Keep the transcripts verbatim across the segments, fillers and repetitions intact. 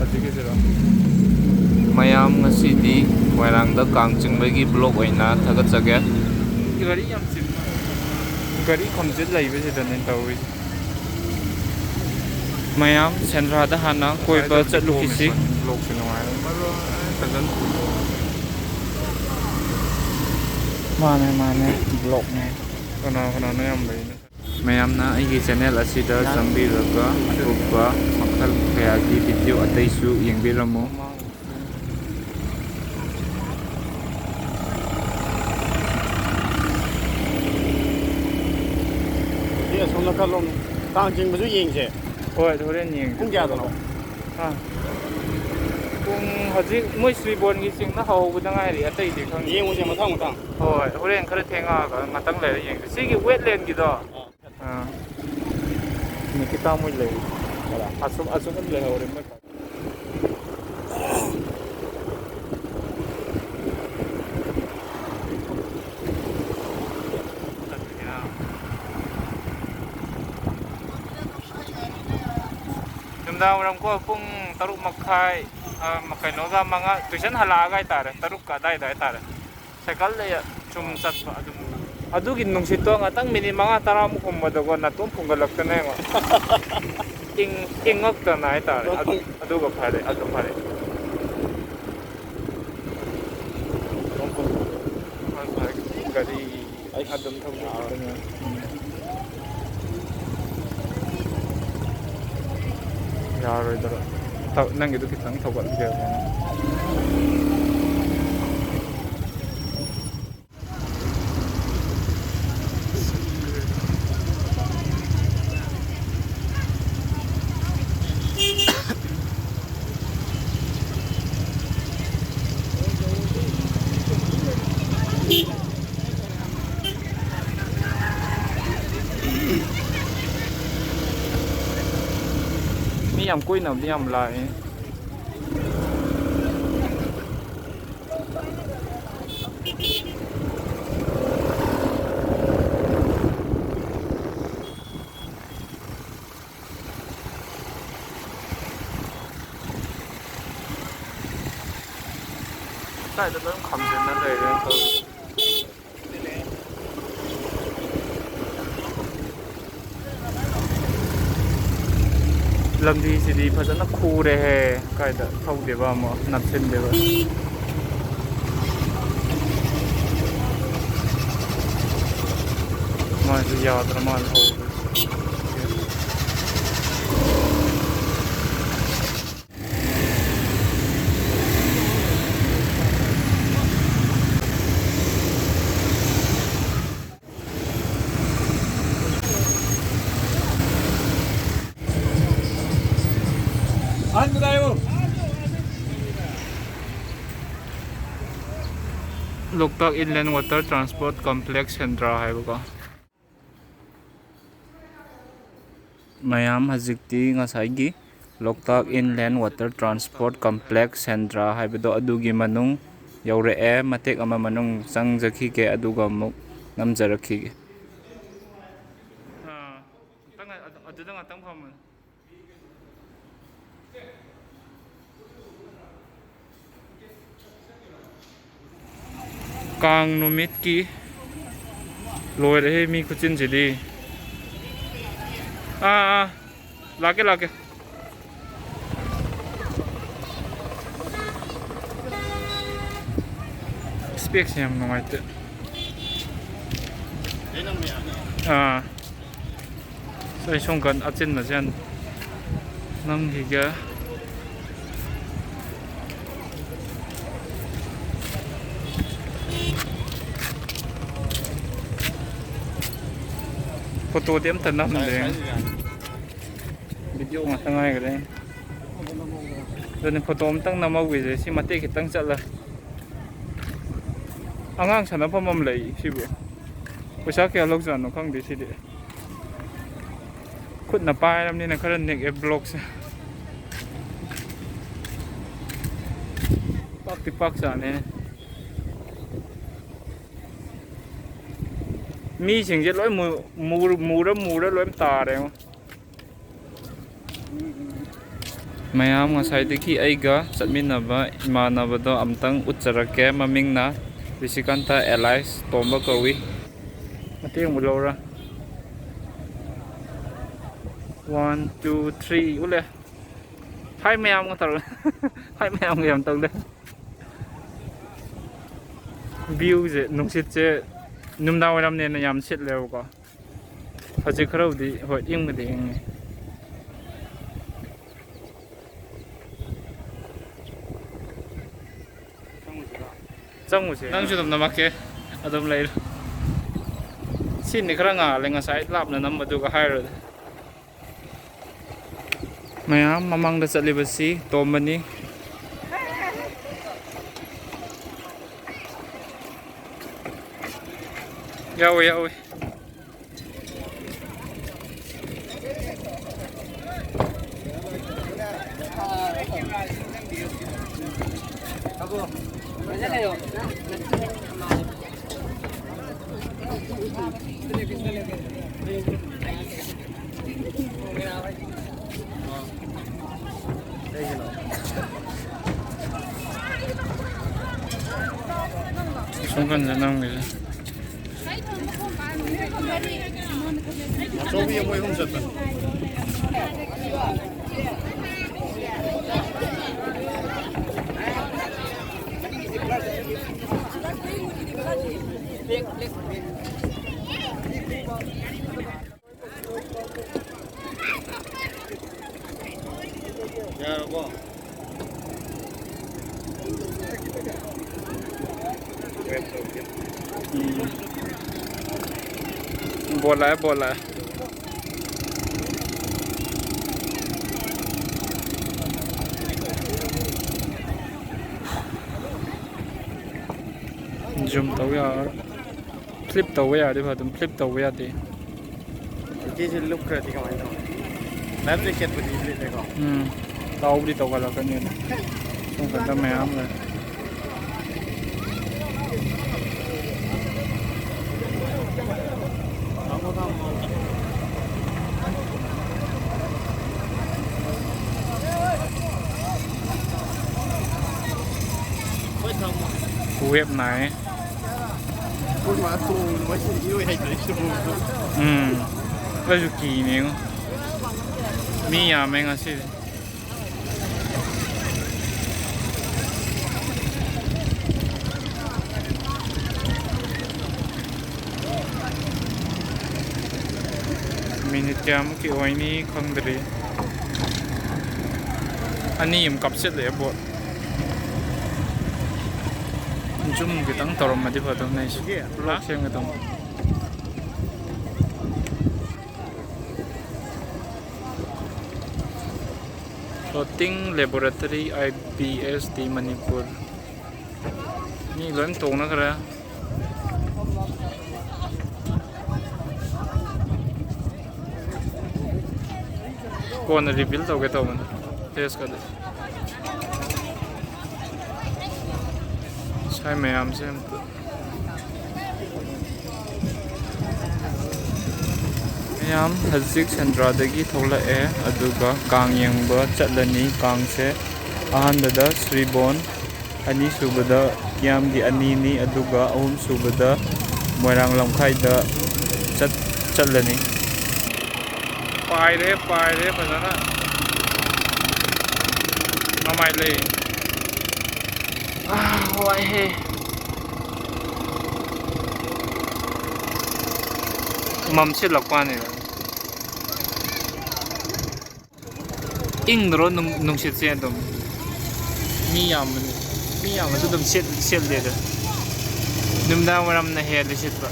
ꯍꯧꯖꯤꯛꯀꯤꯁꯤꯔꯣ? ꯃꯌꯥꯝ, ꯉꯁꯤꯗꯤ ꯃꯣꯏꯔꯥꯡꯗ ꯀꯥꯡ ꯆꯤꯡꯕꯒꯤ vlog ꯑꯣꯏꯅ ꯊꯥꯒꯠꯆꯒꯦ꯫ ꯒꯥꯔꯤ ꯌꯥꯝ ꯆꯤꯟꯕ, ꯒꯥꯔꯤ ꯈꯣꯡꯆꯠ ꯂꯩꯕꯁꯤꯗꯅꯦ ꯇꯧꯔꯤꯁꯦ꯫ ꯃꯌꯥꯝ, ꯁꯦꯟꯗ꯭ꯔꯥꯗ ꯍꯥꯟꯅ ꯀꯣꯏꯕ ꯆꯠꯂꯨꯈꯤꯁꯤ꯫ Vlogꯁꯦ ꯅꯨꯡꯉꯥꯏꯔꯝꯃꯔꯣꯏ, ꯐꯖꯅ꯫ ꯃꯥꯅꯦ, ꯃꯥꯅꯦ, vlogꯅꯦ꯫ ꯀꯅꯥ ꯀꯅꯥꯅꯣ ꯌꯥꯝ ꯂꯩꯅꯦ꯫ ꯃꯌꯥꯝꯅ ꯑꯩꯒꯤ channel ꯑꯁꯤꯗ ꯆꯪꯕꯤꯔꯒ ꯑꯇꯣꯞꯄ ꯃꯈꯜ ꯀꯌꯥꯒꯤ video ꯑꯇꯩꯁꯨ ꯌꯦꯡꯕꯤꯔꯝꯃꯨ꯫ ꯑꯗꯩ ꯑꯁꯣꯝ ꯅꯥꯀꯜꯂꯣꯝ ꯀꯥꯡ ꯆꯤꯡꯕꯁꯨ ꯌꯦꯡꯁꯦ꯫ ꯍꯣꯏ, ꯍꯣꯔꯦꯟ ꯌꯦꯡꯁꯦ꯫ ꯄꯨꯡ ꯀꯌꯥꯗꯅꯣ? ꯑꯥ꯫ ꯄꯨꯡ ꯍꯧꯖꯤꯛ ꯃꯣꯏ ꯁ꯭ꯔꯤꯕꯣꯟꯒꯤ ꯆꯤꯡꯅ ꯍꯧꯕꯗ ꯉꯥꯏꯔꯤ, ꯑꯇꯩꯗꯤ ꯈꯪꯗꯦ꯫ ꯌꯦꯡꯉꯨꯁꯦ ꯃꯊꯪ ꯃꯊꯪ꯫ ꯍꯣꯏ, ꯍꯣꯔꯦꯟ ꯈꯔ ꯊꯦꯡꯉꯛꯑꯒ ꯉꯥꯛꯇꯪ ꯂꯩꯔ ꯌꯦꯡꯁꯦ꯫ ꯁꯤꯒꯤ wetlandꯒꯤꯗꯣ꯫ ꯑꯥ꯫ ꯑꯥ꯫ ꯅꯤꯀꯤꯇꯥ ꯃꯣꯏ ꯂꯩ꯫ ꯀꯗꯥꯏ? ꯑꯁꯨꯝ, ꯑꯁꯨꯝ ꯂꯩꯍꯧꯔꯦ ꯃꯣꯏ꯫ ꯅꯨꯡꯗꯥꯡ ꯋꯥꯏꯔꯝꯀꯣ, ꯄꯨꯡ ꯇꯔꯨꯛ ꯃꯈꯥꯏ, ꯑ, ꯀꯩꯅꯣꯒ ꯃꯉꯥ, tuition ꯍꯜꯂꯛꯑꯒ ꯍꯥꯏꯇꯥꯔꯦ, ꯇꯔꯨꯛꯀ ꯑꯗꯥꯏꯗ ꯍꯥꯏꯇꯥꯔꯦ꯫ ꯁꯥꯏꯀꯜꯗ ꯁꯨꯝ ꯆꯠꯄ ꯑꯗꯨꯝ꯫ ꯑꯗꯨꯒꯤ ꯅꯨꯡꯁꯤꯠꯇꯣ ꯉꯥꯛꯇꯪ minute ꯃꯉꯥ ꯇꯔꯥꯃꯨꯛ ꯍꯨꯝꯕꯗꯀꯣ, ꯅꯥꯇꯣꯟ ꯐꯨꯟꯒꯠꯂꯛꯇꯅ ꯌꯦꯡꯉꯣ꯫ ꯏꯪ-, ꯏꯪꯉꯛꯇꯅ ꯍꯥꯏꯇꯥꯔꯦ꯫ ꯑꯗꯨ, ꯑꯗꯨꯒ ꯐꯔꯦ, ꯑꯗꯨ ꯐꯔꯦ꯫ ꯍꯣꯏ, ꯍꯣꯏ꯫ ꯒꯥꯔꯤ ꯑꯗꯨꯝ ꯊꯧꯖꯤꯜꯂꯛꯇꯅ꯫ ꯎꯝ꯫ ꯌꯥꯔꯣꯏꯗ꯭ꯔꯣ? ꯊꯧ-, ꯅꯪꯒꯤꯗꯨ ꯈꯤꯇꯪ ꯊꯧꯒꯠꯂꯨꯁꯦ꯫ ꯃꯤ ꯌꯥꯝ ꯀꯣꯏꯅꯕꯗꯤ ꯌꯥꯝ ꯂꯥꯛꯑꯦ꯫ ꯁ꯭ꯋꯥꯏꯗ ꯂꯣꯏ ꯈꯥꯝꯖꯤꯟꯅ ꯂꯩꯔꯦ ꯇꯧꯔꯤꯁꯦ꯫ ꯂꯝꯕꯤꯁꯤꯗꯤ ꯐꯖꯅ ꯈꯨꯔꯦꯍꯦ꯫ ꯀꯥꯏꯗ ꯊꯧꯗꯦꯕ ꯑꯃꯨꯛ ꯅꯞꯁꯤꯟꯗꯦꯕ꯫ ꯃꯥꯁꯨ ꯌꯥꯗ꯭ꯔ ꯃꯥꯜꯂꯦ ꯍꯧꯕꯁꯦ꯫ ꯂꯣꯛꯇꯥꯛ ꯏꯟꯂꯦꯟ ꯋꯥꯇꯔ ꯇ꯭ꯔꯥꯟꯁꯄꯣꯔꯠ ꯀꯝꯄ꯭ꯂꯦꯛꯁ ꯁꯦꯟꯗ꯭ꯔꯥ ꯍꯥꯏꯕꯀꯣ꯫ ꯃꯌꯥꯝ ꯍꯧꯖꯤꯛꯇꯤ ꯉꯁꯥꯏꯒꯤ ꯂꯣꯛꯇꯥꯛ ꯏꯟꯂꯦꯟ ꯋꯥꯇꯔ ꯇ꯭ꯔꯥꯟꯁꯄꯣꯔꯠ ꯀꯝꯄ꯭ꯂꯦꯛꯁ ꯁꯦꯟꯗ꯭ꯔꯥ ꯍꯥꯏꯕꯗꯣ ꯑꯗꯨꯒꯤ ꯃꯅꯨꯡ ꯌꯧꯔꯛꯑꯦ꯫ ꯃꯇꯦꯛ ꯑꯃ ꯃꯅꯨꯡ ꯆꯪꯖꯈꯤꯒꯦ, ꯑꯗꯨꯒ ꯑꯃꯨꯛ ꯅꯝꯖꯔꯛꯈꯤꯒꯦ꯫ ꯑꯥ, ꯉꯥꯛꯇꯪ ꯉꯥꯏ-, ꯑꯗꯨ-, ꯑꯗꯨꯗ ꯉꯥꯛꯇꯪ ꯐꯝꯃꯨ꯫ ꯀꯥꯡ ꯅꯨꯃꯤꯠꯀꯤ ꯂꯣꯏꯔꯦꯍꯦ, ꯃꯤ ꯈꯨꯆꯤꯟꯁꯤꯗꯤ꯫ ꯑꯥ, ꯑꯥ, ꯂꯥꯛꯀꯦ, ꯂꯥꯛꯀꯦ꯫ ꯏꯁꯄꯦꯛꯁꯦ ꯌꯥꯝ ꯅꯨꯡꯉꯥꯏꯇꯦ꯫ ꯑꯥ꯫ ꯑꯩ ꯁꯣꯝ ꯀꯥꯟ ꯑꯆꯤꯟꯕꯁꯦ ꯍꯥꯟꯅ ꯅꯝꯈꯤꯒꯦ꯫ ꯐꯣꯇꯣꯗꯤ ꯑꯝꯇ ꯅꯝꯗ꯭ꯔꯦ꯫ ꯚꯤꯗꯤꯑꯣ ꯉꯥꯛꯇ ꯉꯥꯏꯈ꯭ꯔꯦ꯫ ꯑꯗꯨꯅꯤ, ꯐꯣꯇꯣ ꯑꯝꯇꯪ ꯅꯝꯍꯧꯈꯤꯁꯦ꯫ ꯁꯤ ꯃꯇꯦꯛ ꯈꯤꯇꯪ ꯆꯠꯂ꯫ ꯑꯉꯥꯡ ꯁꯥꯟꯅꯐꯝ ꯑꯃ ꯂꯩ ꯁꯤꯕꯨ꯫ ꯄꯩꯁꯥ ꯀꯌꯥ ꯂꯧꯖꯥꯠꯅꯣ ꯈꯪꯗꯦ ꯁꯤꯗꯤ꯫ ꯈꯨꯠꯅ ꯄꯥꯏꯔꯕꯅꯤꯅ ꯈꯔ ꯅꯤꯛꯑꯦ ꯕ꯭ꯂꯣꯛꯁꯦ꯫ ꯄꯥꯛꯇꯤ ꯄꯥꯛ ꯆꯥꯅꯦ꯫ ꯃꯤꯁꯤꯡꯁꯦ ꯂꯣꯏ ꯃꯨ-, ꯃꯨꯔ-, ꯃꯨꯔ ꯃꯨꯔ ꯂꯣꯏ ꯇꯥꯔꯦꯉꯣ꯫ ꯃꯌꯥꯝ, ꯉꯁꯥꯏꯗꯒꯤ ꯑꯩꯒ ꯆꯠꯃꯤꯟꯅꯕ ꯏꯃꯥꯟꯅꯕꯗꯣ ꯑꯝꯇꯪ ꯎꯠꯆꯔꯛꯀꯦ꯫ ꯃꯃꯤꯡꯅ ꯔꯤꯁꯤꯀꯥꯟꯇ ꯑꯦꯂꯥꯏꯁ ꯇꯣꯝꯕ ꯀꯧꯏ꯫ ꯃꯇꯦꯡ ꯑꯃꯨꯛ ꯂꯧꯔ꯫ One, two, three, ꯎꯠꯂꯦ꯫ ꯍꯥꯏ ꯃꯌꯥꯝꯒ ꯇꯧꯔ꯫ ꯍꯥꯏ ꯃꯌꯥꯝꯒ ꯌꯥꯝ ꯇꯧꯗꯦ꯫ Viewꯁꯦ, ꯅꯨꯡꯁꯤꯠꯁꯦ ꯅꯨꯡꯗꯥꯡ ꯋꯥꯏꯔꯝꯅꯦꯅ ꯌꯥꯝ ꯁꯤꯠꯂꯦꯕꯀꯣ꯫ ꯍꯧꯖꯤꯛ ꯈꯔꯕꯨꯗꯤ, ꯍꯣꯏ, ꯏꯪꯕꯨꯗꯤ ꯏꯪꯉꯤ꯫ ꯆꯪꯉꯨꯁꯦ꯫ ꯅꯪꯁꯨ ꯑꯗꯨꯝ ꯅꯝꯃꯛꯀꯦ꯫ ꯑꯗꯨꯝ ꯂꯩꯔꯣ꯫ ꯁꯤꯅꯤ ꯈꯔ ꯉꯥꯜꯂꯦ, ꯉꯁꯥꯏ ꯂꯥꯞꯅ ꯅꯝꯕꯗꯨꯒ ꯍꯥꯏꯔꯨꯔꯗꯤ꯫ ꯃꯌꯥꯝ ꯃꯃꯥꯡꯗ ꯆꯠꯂꯤꯕꯁꯤ ꯇꯣꯝꯕꯅꯤ꯫ ꯌꯥꯎꯋꯦ, ꯌꯥꯎꯋꯦ꯫ ꯁꯣꯝ ꯀꯥꯟꯗ ꯅꯝꯒꯦꯁꯦ꯫ ꯑꯆꯧꯕꯤ ꯃꯣꯏ ꯑꯍꯨꯝ ꯆꯠꯄꯅꯤ꯫ ꯌꯥꯔꯕꯣ? ꯎꯝ꯫ ꯕꯣꯜ ꯂꯥꯛꯑꯦ, ꯕꯣꯜ ꯂꯥꯛꯑꯦ꯫ Zoom ꯇꯧ ꯌꯥꯔꯣꯏ꯫ Flip ꯇꯧꯕ ꯌꯥꯔꯗꯤ ꯐꯗꯧꯅꯤ, flip ꯇꯧꯕ ꯌꯥꯗꯦ꯫ ꯁꯤꯁꯦ ꯂꯨꯞꯈ꯭ꯔꯗꯤ ꯀꯃꯥꯏꯅ ꯇꯧꯅꯤ? Life jacketꯄꯨꯗꯤ ꯂꯤꯠꯂꯦꯀꯣ꯫ ꯎꯝ, ꯇꯥꯎꯕꯨꯗꯤ ꯇꯧꯈꯠꯂꯛꯀꯅꯤ꯫ ꯁꯣꯝ ꯅꯥꯀꯟꯗ ꯃꯌꯥꯝ ꯂꯩ꯫ ꯋꯦꯞ ꯅꯥꯏꯌꯦ꯫ ꯑꯩꯈꯣꯏ ꯃꯥ ꯇꯣꯡꯗꯅ ꯏꯔꯣꯏ ꯍꯩꯇ꯭ꯔꯦ ꯁꯤꯕꯣ꯫ ꯎꯝ꯫ ꯑꯩꯁꯨ ꯀꯤꯅꯦꯉꯣ꯫ ꯃꯤ ꯌꯥꯝꯃꯦ ꯉꯁꯤꯗꯤ꯫ ꯃꯤꯅꯤꯠ ꯀꯌꯥꯃꯨꯛꯀꯤ ꯑꯣꯏꯅꯤ ꯈꯪꯗ꯭ꯔꯤ꯫ ꯑꯅꯤ ꯑꯃ ꯀꯥꯞꯁꯤꯜꯂꯛꯑꯦ ꯕꯣꯠ꯫ ꯖꯨꯝ ꯈꯤꯇꯪ ꯇꯧꯔꯝꯃꯗꯤ ꯐꯗꯧꯅꯦ ꯑꯩꯁꯦ꯫ ꯁꯤꯒꯤ ꯕ꯭ꯂꯣꯛ ꯁꯦꯝꯒꯗꯧꯅꯤ꯫ Floating Laboratory, I B S D Manipur꯫ ꯃꯤ ꯂꯣꯏ ꯇꯣꯡꯅꯈ꯭ꯔꯦ꯫ ꯀꯣꯟꯅ ꯔꯤꯚꯤꯜ ꯇꯧꯒꯦ ꯇꯧꯕꯅꯤ ꯐꯦꯁꯀꯗꯤ꯫ ꯉꯁꯥꯏ ꯃꯌꯥꯝꯁꯦ ꯑꯝꯇ꯫ ꯃꯌꯥꯝ ꯍꯧꯖꯤꯛ ꯁꯦꯟꯗ꯭ꯔꯥꯗꯒꯤ ꯊꯣꯛꯂꯛꯑꯦ, ꯑꯗꯨꯒ ꯀꯥꯡ ꯌꯦꯡꯕ ꯆꯠꯂꯅꯤ꯫ ꯀꯥꯡꯁꯦ ꯑꯍꯥꯟꯕꯗ ꯁ꯭ꯔꯤꯕꯣꯟ, ꯑꯅꯤꯁꯨꯕꯗ ꯀꯤꯌꯥꯝꯒꯤ ꯑꯅꯤꯅꯤ, ꯑꯗꯨꯒ ꯑꯍꯨꯝꯁꯨꯕꯗ ꯃꯣꯏꯔꯥꯡ ꯂꯝꯈꯥꯏꯗ ꯆꯠ-, ꯆꯠꯂꯅꯤ꯫ ꯄꯥꯏꯔꯦ, ꯄꯥꯏꯔꯦ ꯐꯖꯅ꯫ ꯃꯃꯥꯏ ꯂꯩ꯫ ꯑꯥ, ꯋꯥꯏꯍꯦ꯫ ꯃꯝꯁꯤꯜꯂꯛꯄꯅꯦ꯫ ꯏꯪꯗ꯭ꯔꯣ ꯅꯨꯡ-, ꯅꯨꯡꯁꯤꯠꯁꯦ ꯑꯗꯨꯝ? ꯃꯤ ꯌꯥꯝꯕꯅꯤ, ꯃꯤ ꯌꯥꯝꯕꯁꯨ ꯑꯗꯨꯝ ꯁꯤꯠ-, ꯁꯤꯠꯂꯦꯗ꯫ ꯅꯨꯃꯤꯗꯥꯡ ꯋꯥꯏꯔꯝꯅ ꯍꯦꯜꯂꯦ ꯁꯤꯠꯄ꯫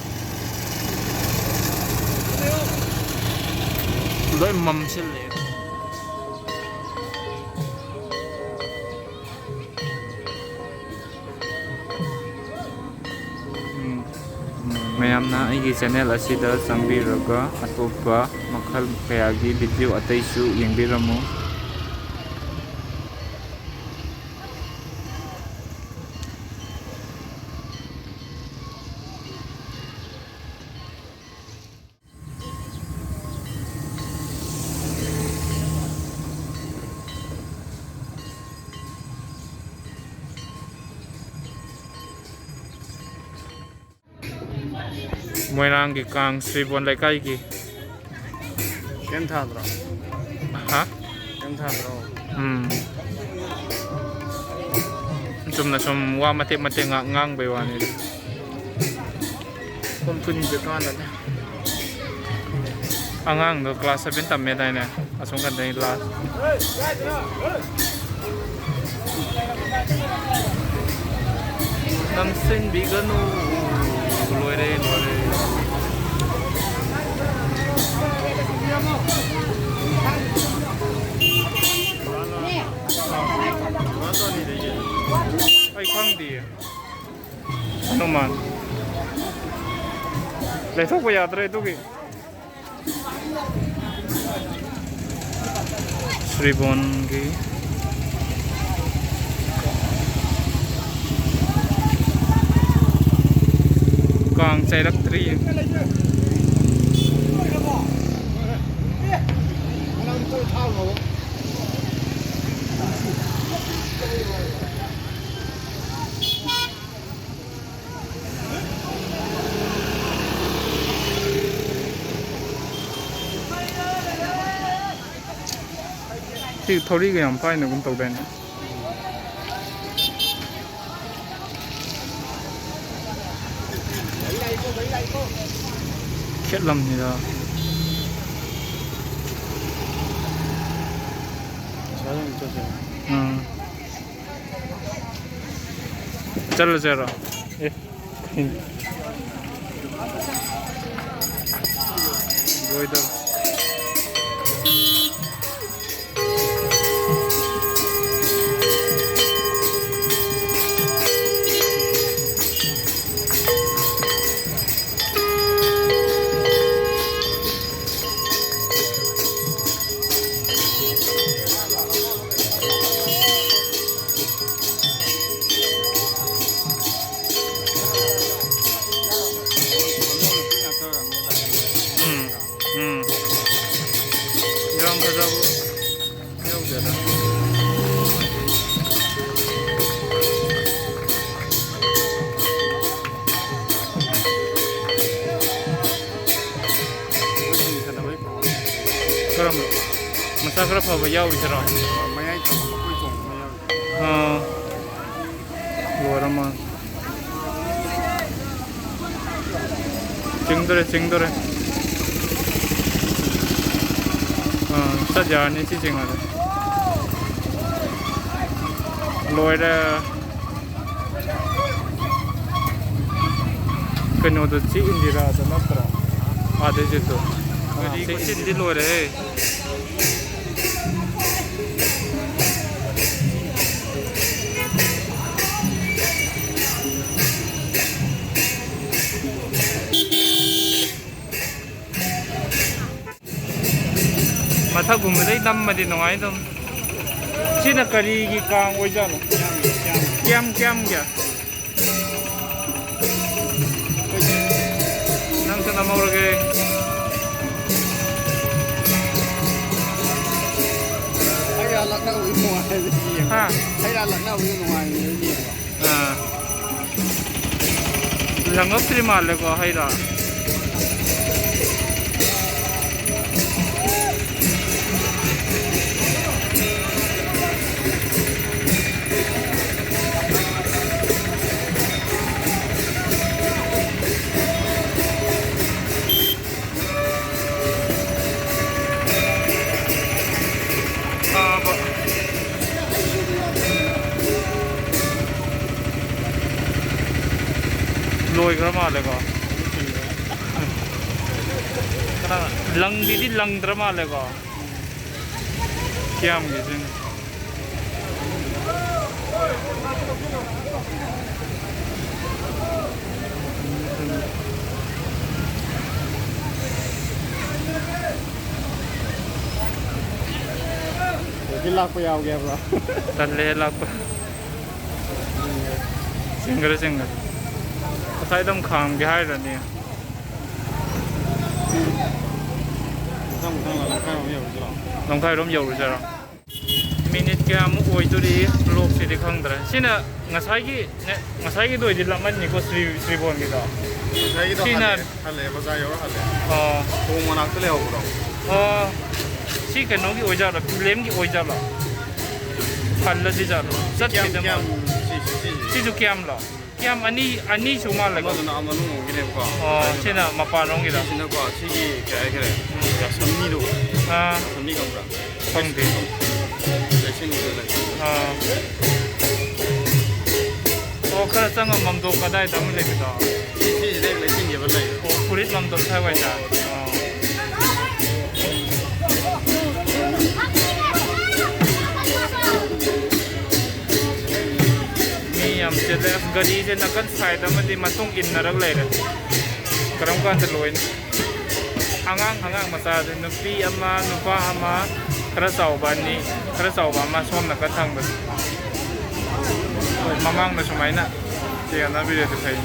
ꯂꯣꯏ ꯃꯝꯁꯤꯜꯂꯦ꯫ ꯎꯝ꯫ ꯃꯌꯥꯝꯅ ꯑꯩꯒꯤ ꯆꯦꯅꯦꯜ ꯑꯁꯤꯗ ꯆꯪꯕꯤꯔꯒ ꯑꯇꯣꯞꯄ ꯃꯈꯜ ꯀꯌꯥꯒꯤ ꯚꯤꯗꯤꯑꯣ ꯑꯇꯩꯁꯨ ꯌꯦꯡꯕꯤꯔꯝꯃꯨ꯫ ꯃꯣꯏꯔꯥꯡꯒꯤ ꯀꯥꯡ ꯁ꯭ꯔꯤꯕꯣꯟ ꯂꯩꯀꯥꯏꯒꯤ꯫ ꯀꯩꯝ ꯊꯥꯗ꯭ꯔꯣ? ꯍꯥ? ꯀꯩꯝ ꯊꯥꯗ꯭ꯔꯣ? ꯎꯝ꯫ ꯆꯨꯝꯅ ꯁꯨꯝ ꯋꯥ ꯃꯇꯦꯛ ꯃꯇꯦꯛ ꯉꯥꯡ-, ꯉꯥꯡꯕꯩ ꯋꯥꯅꯤ꯫ ꯀꯣꯟ ꯀꯨꯟꯁꯦ ꯀꯥꯟꯅꯗꯦ꯫ ꯑꯉꯥꯡꯗꯣ class seven ꯇꯝꯃꯦꯗꯥꯏꯅꯦ? ꯑꯁꯣꯝ ꯀꯟꯗꯩ ꯂꯥꯛ꯫ ꯅꯝꯁꯤꯟꯕꯤꯒꯅꯨ꯫ ꯂꯣꯏꯔꯦ, ꯂꯣꯏꯔꯦ꯫ ꯑꯩ ꯈꯪꯗꯤꯌꯦ꯫ ꯍꯅꯨꯃꯥꯟ꯫ ꯂꯩꯊꯣꯛꯄ ꯌꯥꯗ꯭ꯔꯦ ꯑꯗꯨꯒꯤ꯫ ꯁ꯭ꯔꯤꯕꯣꯟꯒꯤ ꯀꯥꯡ ꯆꯩꯔꯛꯇ꯭ꯔꯤ꯫ ꯁꯤ ꯊꯧꯔꯤꯒ ꯌꯥꯝ ꯄꯥꯏꯅꯒꯨꯝ ꯇꯧꯗꯥꯏꯅꯦ? ꯈꯦꯠꯂꯝꯅꯤꯗ꯫ ꯎꯝ꯫ ꯆꯠꯂꯁꯦ ꯍꯥꯏꯔꯣ? ꯑꯦ꯫ ꯂꯣꯏꯗꯧꯔꯦ꯫ ꯎꯝ, ꯎꯝ꯫ ꯈꯔ ꯐꯕ ꯌꯥꯎꯔꯤꯁꯤꯔꯣ? ꯃꯌꯥꯏ ꯊꯪꯕ ꯃꯈꯣꯏ ꯆꯣꯡꯕ ꯌꯥꯎꯔꯤ꯫ ꯑꯥ꯫ ꯂꯣꯏꯔ ꯃꯥꯜꯂꯦ꯫ ꯆꯤꯡꯗꯣꯔꯦ, ꯆꯤꯡꯗꯣꯔꯦ꯫ ꯑꯥ, ꯆꯠ ꯌꯥꯔꯅꯤ ꯁꯤ ꯆꯤꯡꯉꯗꯤ꯫ ꯂꯣꯏꯔꯦ꯫ ꯀꯩꯅꯣꯗꯣ ꯆꯦ ꯏꯟꯗꯤꯔꯥꯗꯣ ꯅꯠꯇ꯭ꯔꯣ? ꯑꯥꯗꯩꯁꯨ ꯇꯣ꯫ ꯒꯥꯔꯤ ꯈꯨꯆꯤꯟꯗꯤ ꯂꯣꯏꯔꯦꯍꯦ꯫ ꯃꯊꯛꯒꯨꯝꯕꯗꯩ ꯅꯝꯃꯗꯤ ꯅꯨꯡꯉꯥꯏꯗꯧꯅꯤ꯫ ꯁꯤꯅ ꯀꯔꯤꯒꯤ ꯀꯥꯡ ꯑꯣꯏꯖꯥꯠꯅꯣ? ꯀꯌꯥꯝ, ꯀꯌꯥꯝꯒꯤ? ꯅꯪꯁꯨ ꯅꯝꯍꯧꯔꯒꯦ꯫ ꯍꯩ ꯔꯥ ꯂꯛꯅꯕꯒꯤ ꯅꯨꯡꯉꯥꯏꯕ ꯌꯦꯡꯕ꯫ ꯍꯥ? ꯍꯩ ꯔꯥ ꯂꯛꯅꯕꯒꯤ ꯅꯨꯡꯉꯥꯏꯕ ꯌꯦꯡꯕ꯫ ꯑꯥ꯫ ꯂꯪꯉꯛꯇ꯭ꯔꯤ ꯃꯥꯜꯂꯦꯀꯣ ꯍꯩ ꯔꯥ꯫ ꯂꯣꯏꯈ꯭ꯔ ꯃꯥꯜꯂꯦꯀꯣ꯫ ꯂꯪꯕꯤꯗꯤ ꯂꯪꯗ꯭ꯔ ꯃꯥꯜꯂꯦꯀꯣ꯫ ꯀꯌꯥꯝꯒꯤꯁꯤꯅ꯫ ꯑꯗꯒꯤ ꯂꯥꯛꯄ ꯌꯥꯎꯒꯦ ꯍꯥꯏꯕ꯭ꯔꯣ? ꯇꯜꯂꯦ ꯂꯥꯛꯄ꯫ ꯆꯤꯡꯈ꯭ꯔꯦ, ꯆꯤꯡꯈ꯭ꯔꯦ꯫ ꯉꯁꯥꯏ ꯑꯗꯨꯝ ꯈꯥꯝꯒꯦ ꯍꯥꯏꯔꯅꯤ꯫ ꯃꯊꯪ ꯃꯊꯪ ꯂꯝꯈꯥꯏꯔꯣꯝ ꯌꯧꯔꯁꯤꯔꯣ? ꯂꯝꯈꯥꯏꯔꯣꯝ ꯌꯧꯔꯨꯁꯤꯔꯣ? ꯃꯤꯅꯤꯠ ꯀꯌꯥꯃꯨꯛ ꯑꯣꯏꯗꯣꯔꯤ ꯕ꯭ꯂꯣꯛꯁꯤꯗꯤ ꯈꯪꯗ꯭ꯔꯦ꯫ ꯁꯤꯅ ꯉꯁꯥꯏꯒꯤ, ꯉꯁꯥꯏꯒꯤꯗꯣ ꯑꯣꯏꯗꯤ ꯂꯥꯞꯃꯟꯅꯤꯀꯣ, ꯁ꯭ꯔꯤ-, ꯁ꯭ꯔꯤꯕꯣꯟꯒꯤꯗꯣ꯫ ꯉꯁꯥꯏꯒꯤꯗꯣ ꯁꯤꯅ ꯍꯜꯂꯛꯑꯦ, ꯍꯜꯂꯛꯑꯦ, ꯕꯖꯥꯔ ꯌꯧꯔ ꯍꯜꯂꯛꯑꯦ꯫ ꯑꯣ꯫ ꯊꯣꯡ ꯃꯅꯥꯛꯇ ꯂꯩꯍꯧꯕꯗꯣ꯫ ꯑꯣ꯫ ꯁꯤ ꯀꯩꯅꯣꯒꯤ ꯑꯣꯏꯖꯥꯠꯂꯣ? ꯐꯤꯂꯝꯒꯤ ꯑꯣꯏꯖꯥꯠꯂꯣ? ꯍꯜꯂꯗꯤ ꯖꯥꯠꯂꯣ? ꯀꯌꯥꯝ, ꯆꯠꯈꯤꯗ ꯀꯌꯥꯝ, ꯃꯥꯜꯂꯦ꯫ ꯁꯤ, ꯁꯤ, ꯁꯤ, ꯁꯤ꯫ ꯁꯤꯁꯨ ꯀꯌꯥꯝꯂꯣ? ꯀꯌꯥꯝ ꯑꯅꯤ, ꯑꯅꯤ ꯁꯨ ꯃꯥꯜꯂꯦꯀꯣ? ꯑꯃꯗꯨꯅ ꯑꯥ ꯃꯅꯨꯡ ꯂꯣꯝꯒꯤꯅꯦꯕꯀꯣ꯫ ꯑꯣ, ꯁꯤꯅ ꯃꯄꯥꯟꯂꯣꯝꯒꯤꯔꯣ? ꯁꯤꯁꯤꯅꯀꯣ, ꯁꯤꯒꯤ ꯀꯩ ꯍꯥꯏꯈꯔꯦ? ꯌꯥꯁꯃꯤꯗꯣ꯫ ꯑꯥ꯫ ꯌꯥꯁꯃꯤ ꯈꯪꯕ꯭ꯔꯥ? ꯈꯪꯗꯦ꯫ ꯂꯩꯁꯤꯡꯒꯤꯗꯣ ꯂꯩ꯫ ꯑꯥ꯫ ꯑꯣ, ꯈꯔ ꯆꯪꯉ ꯃꯝꯗꯣꯞ ꯀꯗꯥꯏꯗ ꯑꯃ ꯂꯩꯕꯗꯣ? ꯁꯤ, ꯁꯤꯁꯤꯗꯩ ꯂꯩꯁꯤꯡꯈꯤꯕ ꯂꯩ꯫ ꯑꯣ, ꯐꯨꯔꯤꯠ ꯃꯝꯗꯣꯞ ꯁ꯭ꯋꯥꯏꯋꯥꯏꯗ꯫ ꯑꯥ꯫ ꯃꯤ ꯌꯥꯝ ꯆꯤꯜꯂꯦ꯫ ꯑꯁ, ꯒꯥꯔꯤꯁꯦ ꯅꯥꯀꯟ ꯁꯥꯏꯗ ꯑꯃꯗꯤ ꯃꯇꯨꯡ ꯏꯟꯅꯔꯒ ꯂꯩꯔꯦ꯫ ꯀꯔꯝ ꯀꯥꯟꯗ ꯂꯣꯏꯅꯤ? ꯑꯉꯥꯡ, ꯑꯉꯥꯡ ꯃꯆꯥꯗꯨ, ꯅꯨꯄꯤ ꯑꯃ, ꯅꯨꯄꯥ ꯑꯃ, ꯈꯔ ꯆꯥꯎꯕ ꯑꯅꯤ, ꯈꯔ ꯆꯥꯎꯕ ꯑꯃ ꯁꯣꯝ ꯅꯥꯀꯟ ꯊꯪꯕꯗ꯫ ꯍꯣꯏ, ꯃꯃꯥꯡꯗ ꯁꯨꯃꯥꯏꯅ ꯌꯦꯡꯅꯕꯤꯔꯗꯤ ꯐꯩ꯫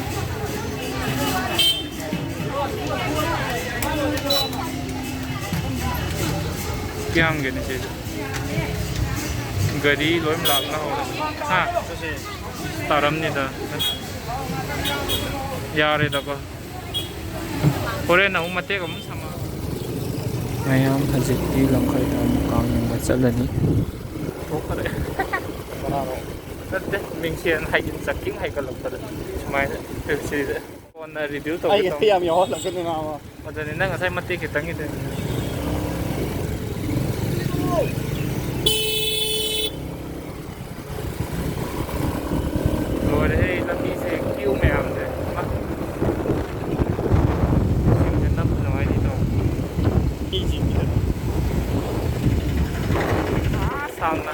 ꯀꯌꯥꯝꯒꯤꯅꯤ ꯁꯤꯁꯨ? ꯒꯥꯔꯤ ꯂꯣꯏ ꯂꯥꯛꯅ ꯍꯧꯔꯦ꯫ ꯍꯥ? ꯇꯥꯔꯝꯅꯤꯗ꯫ ꯌꯥꯔꯦꯗꯀꯣ꯫ ꯍꯣꯔꯦꯟ ꯑꯃꯨꯛ ꯃꯇꯦꯛ ꯑꯃꯨꯛ ꯁꯝꯃꯛꯑꯣ꯫ ꯃꯌꯥꯝ ꯍꯧꯖꯤꯛꯇꯤ ꯂꯝꯈꯥꯏꯗ ꯑꯃꯨꯛ ꯀꯥꯡ ꯌꯦꯡꯕ ꯆꯠꯂꯅꯤ꯫ ꯊꯣꯛꯈ꯭ꯔꯦ꯫ ꯀꯅꯥꯅꯣ? ꯅꯠꯇꯦ, ꯃꯤꯡꯁꯦꯟ ꯍꯥꯏꯒꯠ-, ꯆꯥꯛꯈꯤꯡ ꯍꯥꯏꯒꯠꯂꯛꯄꯗ ꯁꯨꯃꯥꯏꯅ ꯁꯤꯗ꯫ ꯀꯣꯟꯅ review ꯇꯧꯒꯦ ꯑꯩ ꯇꯧꯅꯤ꯫ ꯌꯥꯝ ꯌꯥꯎꯍꯜꯂꯛꯀꯅꯨ ꯅꯥꯕ꯫ ꯑꯗꯨꯅꯤ, ꯅꯪ ꯉꯁꯥꯏ ꯃꯇꯦꯛ ꯈꯤꯇꯪꯒꯤꯗꯨ꯫ ꯂꯣꯏꯔꯦꯍꯦ, ꯂꯝꯕꯤꯁꯦ queue ꯃꯌꯥꯝꯁꯦ꯫ ꯃꯥ꯫ ꯏꯁꯤꯡꯁꯦ ꯅꯞ ꯅꯨꯡꯉꯥꯏꯅꯤꯗꯣ꯫ ꯃꯤꯁꯤꯡꯁꯤꯗ꯫ ꯑꯥ ꯁꯥꯡꯅ꯫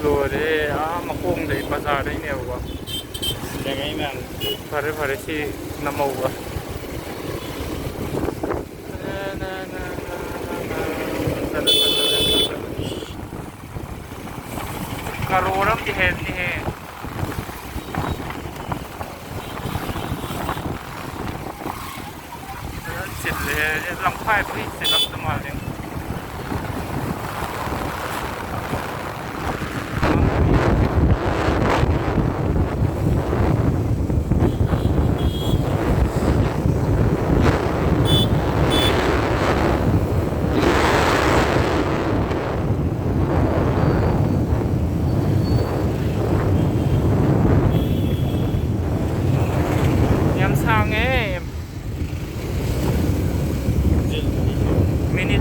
ꯂꯣꯏꯔꯦ, ꯑꯥ ꯃꯈꯣꯡꯗꯩ ꯕꯖꯥꯔꯗꯩꯅꯦꯕꯀꯣ꯫ ꯂꯩꯉꯩ ꯃꯌꯥꯝ꯫ ꯐꯔꯦ, ꯐꯔꯦ, ꯁꯤ ꯅꯝꯍꯧꯕ꯫ ꯀꯔꯣꯔ ꯑꯃꯗꯤ ꯍꯦꯟꯅꯤꯍꯦ꯫ ꯐꯖꯅ ꯆꯤꯜꯂꯦ꯫ ꯂꯝꯈꯥꯏ ꯂꯣꯏ ꯆꯤꯜꯂꯝꯗꯧ ꯃꯥꯜꯂꯦ꯫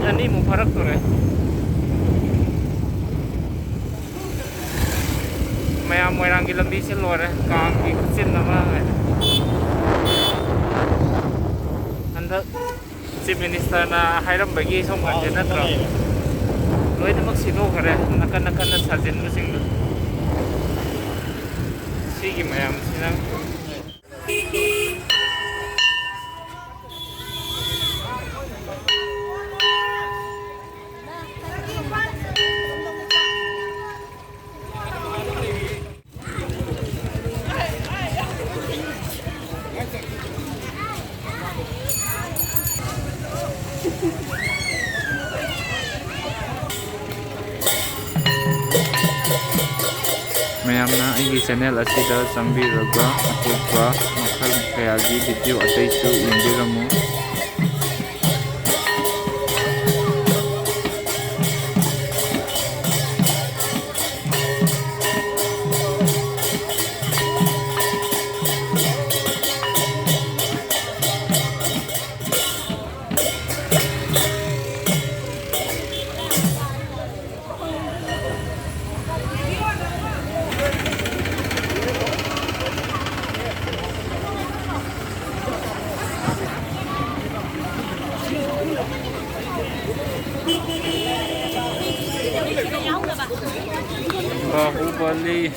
ꯑꯅꯤꯃꯨꯛ ꯐꯥꯔꯛꯇꯣꯔꯦ꯫ ꯃꯌꯥꯝ ꯃꯣꯏꯔꯥꯡꯒꯤ ꯂꯝꯕꯤꯁꯦ ꯂꯣꯏꯔꯦ, ꯀꯥꯡꯒꯤ ꯈꯨꯆꯤꯟ ꯑꯃ꯫ ꯍꯟꯗꯛ ꯆꯤꯐ ꯃꯤꯅꯤꯁꯇꯔꯅ ꯍꯥꯏꯔꯝꯕꯒꯤ ꯁꯣꯝ ꯀꯥꯟꯁꯦ ꯅꯠꯇ꯭ꯔꯣ? ꯂꯣꯏꯅꯃꯛ ꯁꯤꯗꯣꯛꯈ꯭ꯔꯦ, ꯅꯥꯀꯟ ꯅꯥꯀꯟꯗ ꯁꯥꯖꯤꯟꯕꯁꯤꯡꯗꯣ꯫ ꯁꯤꯒꯤ ꯃꯌꯥꯝꯁꯤꯅ꯫ ꯃꯌꯥꯝꯅ ꯑꯩꯒꯤ ꯆꯦꯅꯦꯜ ꯑꯁꯤꯗ ꯆꯪꯕꯤꯔꯒ ꯑꯇꯣꯞꯄ ꯃꯈꯜ ꯀꯌꯥꯒꯤ ꯚꯤꯗꯤꯑꯣ ꯑꯇꯩꯁꯨ ꯌꯦꯡꯕꯤꯔꯝꯃꯨ꯫ ꯕꯥꯍꯨꯕꯂꯤ꯫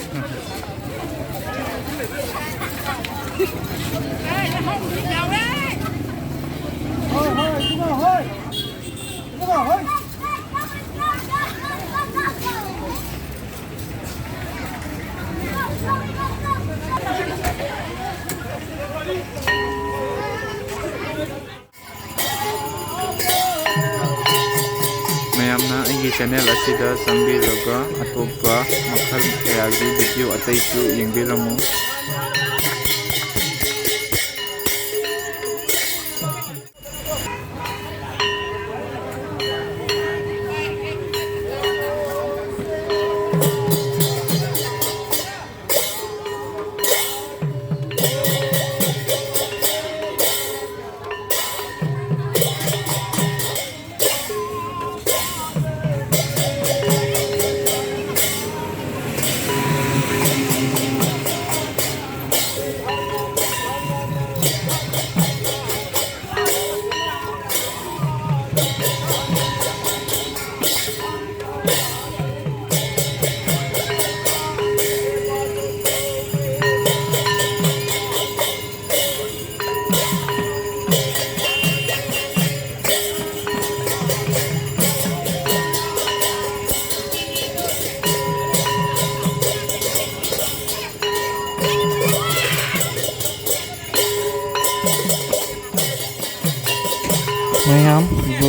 ꯃꯌꯥꯝꯅ ꯑꯩꯒꯤ ꯆꯦꯅꯦꯜ ꯑꯁꯤꯗ ꯆꯪꯕꯤꯔꯒ ꯑꯇꯣꯞꯄ ꯃꯈꯜ ꯀꯌꯥꯒꯤ ꯚꯤꯗꯤꯑꯣ ꯑꯇꯩꯁꯨ ꯌꯦꯡꯕꯤꯔꯝꯃꯨ꯫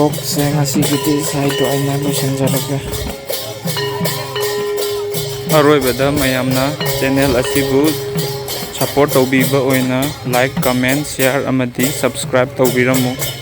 Vlogꯁꯦ ꯉꯁꯤꯒꯤꯗꯤ ꯁ꯭ꯋꯥꯏꯗ ꯑꯣꯏꯅ ꯂꯣꯏꯁꯤꯟꯖꯔꯒꯦ꯫ ꯑꯔꯣꯏꯕꯗ ꯃꯌꯥꯝꯅ channel ꯑꯁꯤꯕꯨ support ꯇꯧꯕꯤꯕ ꯑꯣꯏꯅ like, comment, share ꯑꯃꯗꯤ subscribe ꯇꯧꯕꯤꯔꯝꯃꯨ꯫